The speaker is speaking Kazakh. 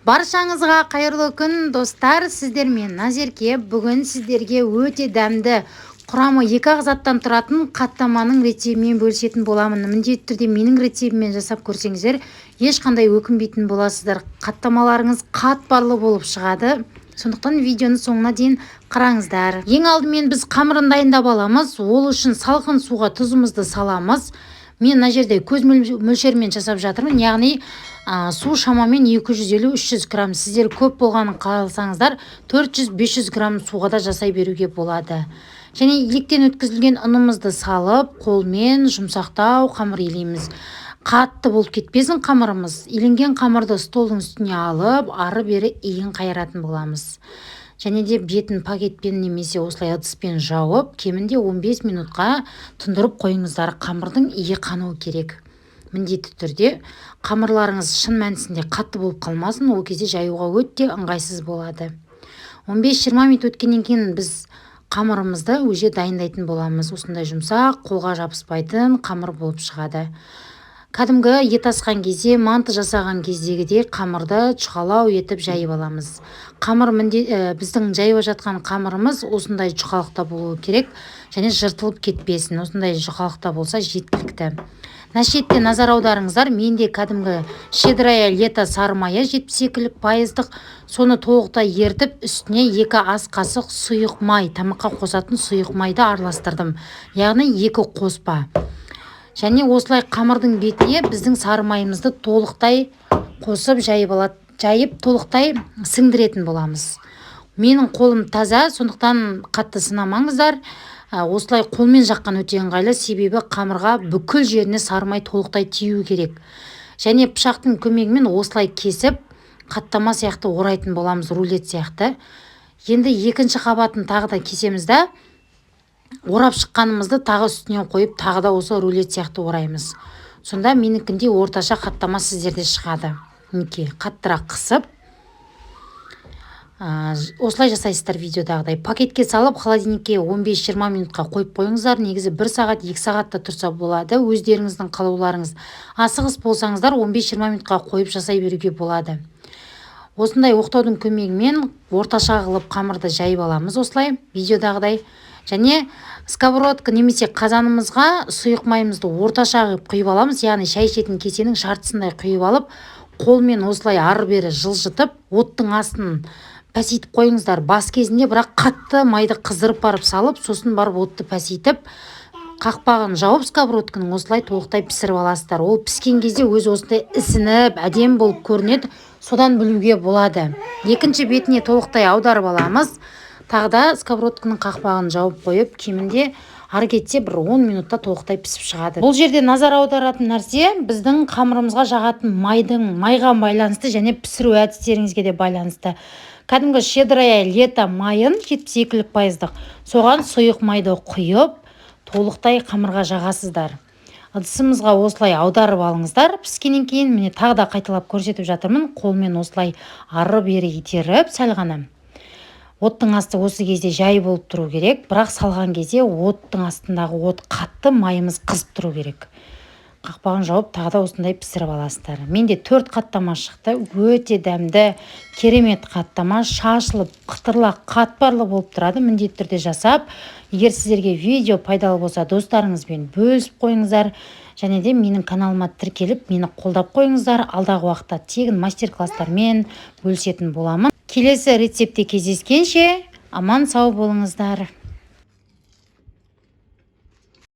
Баршаңызға қайырлы күн, достар! Сіздермен Назерке. Бүгін сіздерге өте дәмді, құрамы екі-ақ заттан тұратын қаттаманың рецебімен бөлісетін боламын. Міндетті түрде менің рецебіммен жасап көрсеңіздер, ешқандай өкінбейтін боласыздар. Қаттамаларыңыз қатпарлы болып шығады. Сондықтан видеоны соңына дейін қараңыздар. Ең алдымен біз қамырын дайындап аламыз. Ол үшін салқын суға тұзымызды саламыз. Мен мына жерде көз мөлшерімен жасап жатырмын, яғни су шамамен 250-300 грамм. Сіздер көп болғанын қаласаңыздар, 400-500 грамм суға да жасай беруге болады. Және електен өткізілген ұнымызды салып, қолмен жұмсақтау қамыр илейміз. Қатты болып кетпесін қамырымыз. Иленген қамырды столдың үстіне алып, ары бері иін қайыратын боламыз. Және де бетін пакетпен немесе осылай ыдыспен жауып, кемінде 15 минутқа тұндырып қойыңыздар. Қамырдың иі қануы керек міндетті түрде. Қамырларыңыз шын мәнісінде қатты болып қалмасын, ол кезде жаюға өте ыңғайсыз болады. 15-20 минут өткеннен кейін біз қамырымызды уже дайындайтын боламыз. Осындай жұмсақ, қолға жабыспайтын қамыр болып шығады. Кәдімгі ет асқан кезде, манты жасаған кездегідей қамырды жұқалау етіп жайып аламыз. Қамыр біздің жайып жатқан қамырымыз осындай жұқалықта болуы керек және жыртылып кетпесін. Осындай жұқалықта болса, жеткілікті. Мына шетте назар аударыңыздар, менде кәдімгі «Щедрое лето» сары майы 72-лік пайыздық. Соны толықтай ерітіп, үстіне 2 ас қасық сұйық май, тамаққа қосатын сұйық майды араластырдым, яғни екі қоспа. Және осылай қамырдың бетіне біздің сары майымызды толықтай қосып жайып алады, жайып, толықтай сіңдіретін боламыз. Менің қолым таза, сондықтан қатты сынамаңыздар. Осылай қолмен жаққан өте ыңғайлы, себебі қамырға бүкіл жеріне сары май толықтай тию керек. Және пышақтың көмегімен осылай кесіп, қаттама сияқты орайтын боламыз, рулет сияқты. Енді екінші қабатын тағы да кесеміз да, орап шыққанымызды тағы үстінен қойып, тағы да осы рулет сияқты ораймыз. Сонда менікіндей орташа қаттама сіздерде шығады. Мінекей, қаттырақ қысып, осылай жасайсыздар видеодағыдай. Пакетке салып, холодильникке 15-20 минутқа қойып қойыңыздар. Негізі 1 сағат, 2 сағат та тұрса болады, өздеріңіздің қалауларыңыз. Асығыс болсаңыздар, 15-20 минутқа қойып жасай беруге болады. Осындай оқтаудың көмегімен орташа қылып қамырды жайып аламыз, осылай видеодағыдай. Және сковородка немесе қазанымызға сұйық майымызды орташа қылып құйып аламыз, яғни шай ішетін кесенің жартысындай құйып алып, қолмен осылай ары бері жылжытып, оттың астын пәсейтіп қойыңыздар бас кезінде. Бірақ қатты майды қыздырып барып салып, сосын барып отты пәсейтіп, қақпағын жауып сковородканың, осылай толықтай пісіріп аласыздар. Ол піскен кезде өзі осындай ісініп, әдемі болып көрінеді, содан білуге болады. Екінші бетіне толықтай аударып аламыз. Тағы да сковородканың қақпағын жауып қойып, кемінде ары кетсе бір 10 минутта толықтай пісіп шығады. Бұл жерде назар аударатын нәрсе біздің қамырымызға жағатын майдың, майға байланысты және пісіру әдістеріңізге де байланысты. Кәдімгі «Щедрое лето» майын 72-лік пайыздық, соған сұйық майды құйып, толықтай қамырға жағасыздар. Ыдысымызға осылай аударып алыңыздар піскеннен кейін. Міне, тағы да қайталап көрсетіп жатырмын. Қолмен осылай ары бері итеріп, сәл ғана. Оттың асты осы кезде жай болып тұру керек, бірақ салған кезде оттың астындағы от қатты, майымыз қызып тұру керек. Қақпағын жауып, тағы да осындай пісіріп аласыздар. Менде төрт қаттама шықты. Өте дәмді, керемет қаттама, шашылып, қытырлақ, қатпарлы болып тұрады. Міндетті түрде жасап, егер сіздерге видео пайдалы болса, достарыңызбен бөлісіп қойыңыздар. Және де менің каналыма тіркеліп, мені қолдап қойыңыздар. Алдағы уақытта тегін мастер класстармен бөлісетін боламын. Келесі рецептте кездескенше, аман сау болыңыздар!